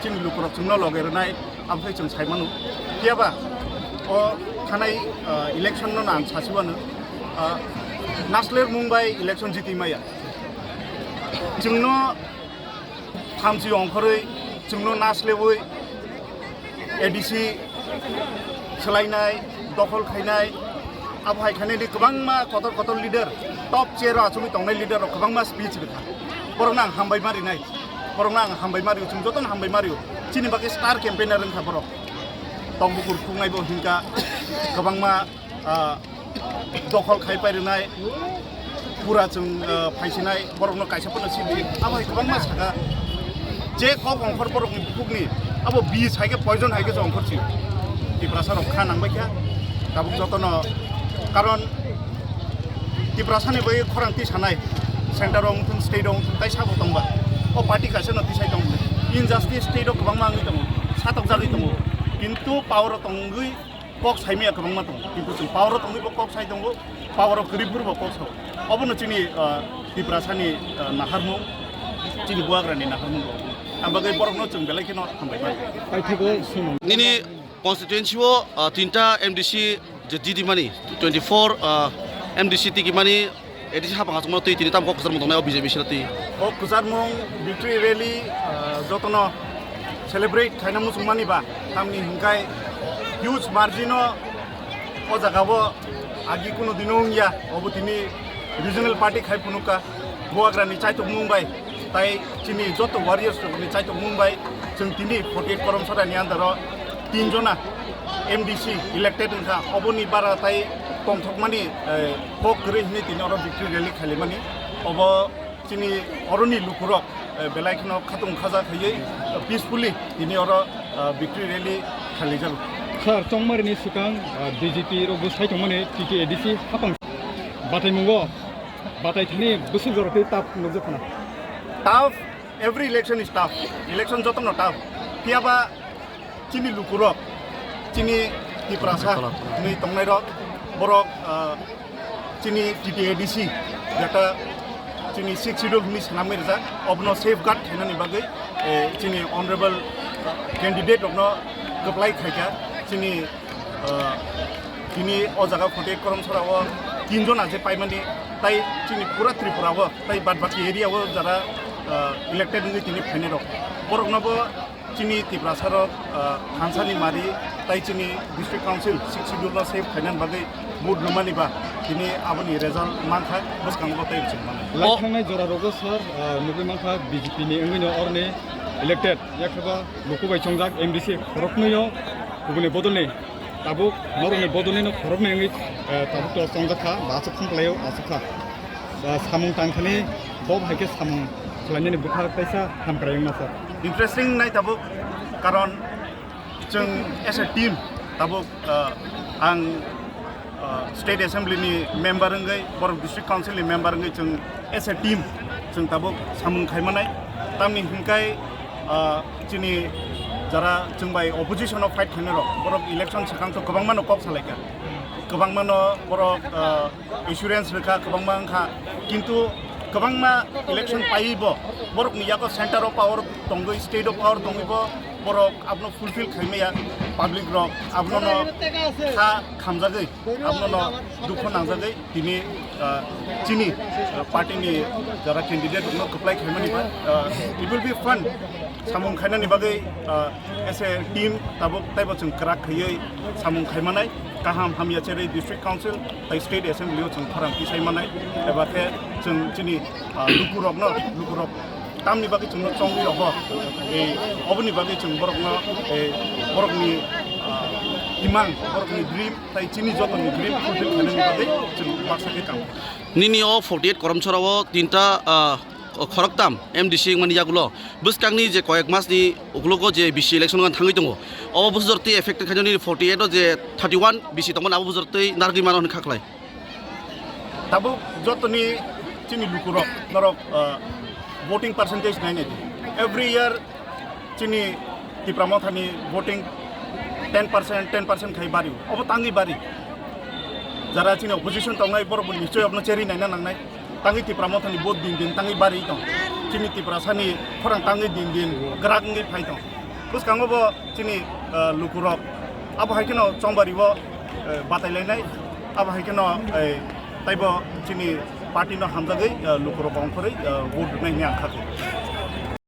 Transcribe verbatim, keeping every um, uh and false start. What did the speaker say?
Chini lukurok chwngno loge rwnai, aboni chwng sai mano. Phiyaba o thanai, ah, election no ang sasiwano, ah, nasler mung bai election jiti maya. Chwngno thamchi ongkhorwi, chwngno naslewi A D C swlainai, dokhol khainai, abo hai khainai di kwbangma kotor kotor leader, top chair o achugwi tongnai leader rok kwbangma speech rwkha. Borokno ang hambai ma rinai, borokno ang hambai ma rio, chwng jotono hambai ma rio. Chini bagwi star campaigner wngkha borok. Tongbukur khungnai bo hinkha kwbangma, ah, dokhol khai pai rwnai, pura chwng, ah, phaisinai, borokno kaisa phano sidi, abo hai kwbangma saka. Je kok ongkhor borokni bukhukni, abo bis hai khe poison hai khe se ongkhor si. Tiprasa rok kha nang bai kha, tabuk jotono, karon Tiprasa ni bai khorang tisanai, center o wngthung, state o wngthung, tai sabo tongba. O party kaisa no tisai tong. Injustice state o kwbangma wngwi tongo, satok jagwi tongo. Kintu power o tongwi kok saimaya kwbangma tongo, kintu chwng power o tongwi bo kok sai tongo, power o kwrwi phuru bo kok sao. Obono chini, ah, Tiprasa ni, ah, naharmung, chini buagra ni naharmung rok. Ang bagwi borok no chwng belai kheno hambai mano. Paithago sumung. Nini constituency o, ah, tinta M D C je didi mani, twenty four, ah, M D C tigi mani, A D C hapang achukmano twi tini tamo kok kwchar mung tongnai o B J P sira twi. O kwcharmung victory rally, ah, jotono celebrate khaina muchungmani ba, tamni hwnkhe huge margin o, o jaga o agi kuno dino wngya, obo tini regional party khai phunukha, buagrani chaitukmung bai, tai chini joto warriors rokni chaitukmung bai, chwng tini forty eight Karamchara ni under o tin jona M D C elected wngkha, oboni bara tai tongthokmani, eh, kok kwrwi hwnwi tini oro victory rally khailaimani. Obo chini oroni lukurok, eh, belai kheno khatung khaja khaiwi, eh, peacefully tini oro, eh, victory rally khailaijak. Sir, chongmarini swkang, eh, B J P rok bwsai tongmani T T A D C hapang bataimungo batai thani bwswk jorotwi tap nukjak khna. Tough, every election is tough. Election jotono tough. Phiyaba chini lukurok, chini Tiprasa hwnwi tongnairok, borok, ah, chini T T A D C, jeta chini Sixth Schedule hwnwi swnamwi rijak, obono safeguard khainani bagwi, eh, chini honorable candidate rokno kwplai khaikha, chini, ah, tini o jaga forty eight Karamchara o tin jona je paimani, tai chini pura Tripura o, tai badbaki area o jara, ah, elected wngwi tini phainairok, boroknobo chini Tiprasa rok, ah, thansani mari tai chini District Council Sixth Schedule no save khainani bagwi vote rwmani ba tini aboni result mankha, bwskango tei rwchapmani. Lai thangnai jora rogo sir, ah, nugwi mankha B J P ni wngwino oroni elected yakhwba luku bai chongjak M D C khoroknwi o kubuni bodolni tabuk norokni bodolni no khoroknwi wngwi, ah, tabuk to chongjak kha ba aswk thang khlaio aswk kha. Ah, samung tangthani bo hai khe samung khlainani bwkha kaisa hamkrai wngna sir. Interesting nai tabuk, karon chwng as a team tabuk, ah, ang, ah, State Assembly ni member wngwi, borok District Council ni member wngwi chwng as a team chwng tabuk samung khaimanai. Tamni hwnkhai, ah, chini jara chwng bai opposition o fight khainai rok, borok election swkang to kwbangma no kok salaikha, kwbangma no borok, ah, assurance rwkha, kwbangma wngkha, kintu kwbangma election paiwi bo borokni yago center o power tongwi, state o power tongwi bo borok abono fulfill khaimaya, public rok abono no kha khamjagwi, abono no dukho nangjagwi tini, ah, chini, ah, party ni jara candidate rokno kwplai khaimani ba, ah, it will be fun. Samung khainani bagwi, ah, as a team tabuk taibo chwng kwrak khaiwi samung khaimanai, kaham hamya cherwi District Council tai State Assembly o chwng khorang tisai manai, eba khe chwng chini, ah, lukurokno, lukurok tamni bagwi chwngno chongwi rogo, eh, oboni bagwi chwng borokno, eh, borokni, ah, imang, borokni dream tai chini jotoni dream fulfill khainani bagwi chwng baksa khe tamo. Nini o forty eight Karamchara o tinta, ah, khoroktam M D C wngmani yagulo bwskangni je koyek masni uklogo je B C election wngna thangwi tongo, obo bwsajor twi affected khainani forty eight o je thirty one B C tongmani abo bwsajor twi narwgwi mano hwnwi kha khlai. Tabuk jotoni chini lukurok norok, ah, voting percentage nainai di. Every year chini Tipra Mothani voting ten percent, ten percent khai bari. Obo tangwi bari. Jara chini opposition tongnai borok bo nichoi abono cheri naina nangnai. Tangwi Tipra Mothani vote din din tangwi bari tong. Chini Tiprasani khorang tangwi din din grak wngwi phai tong. Bwskango bo chini, eh, lukurok abo hai kheno chongbario, eh, batailainai, abo hai kheno, eh, taibo chini party no hamjagwi, eh, lukurok ongkhorwi, eh, vote rwnai hwnwi ang kha khe.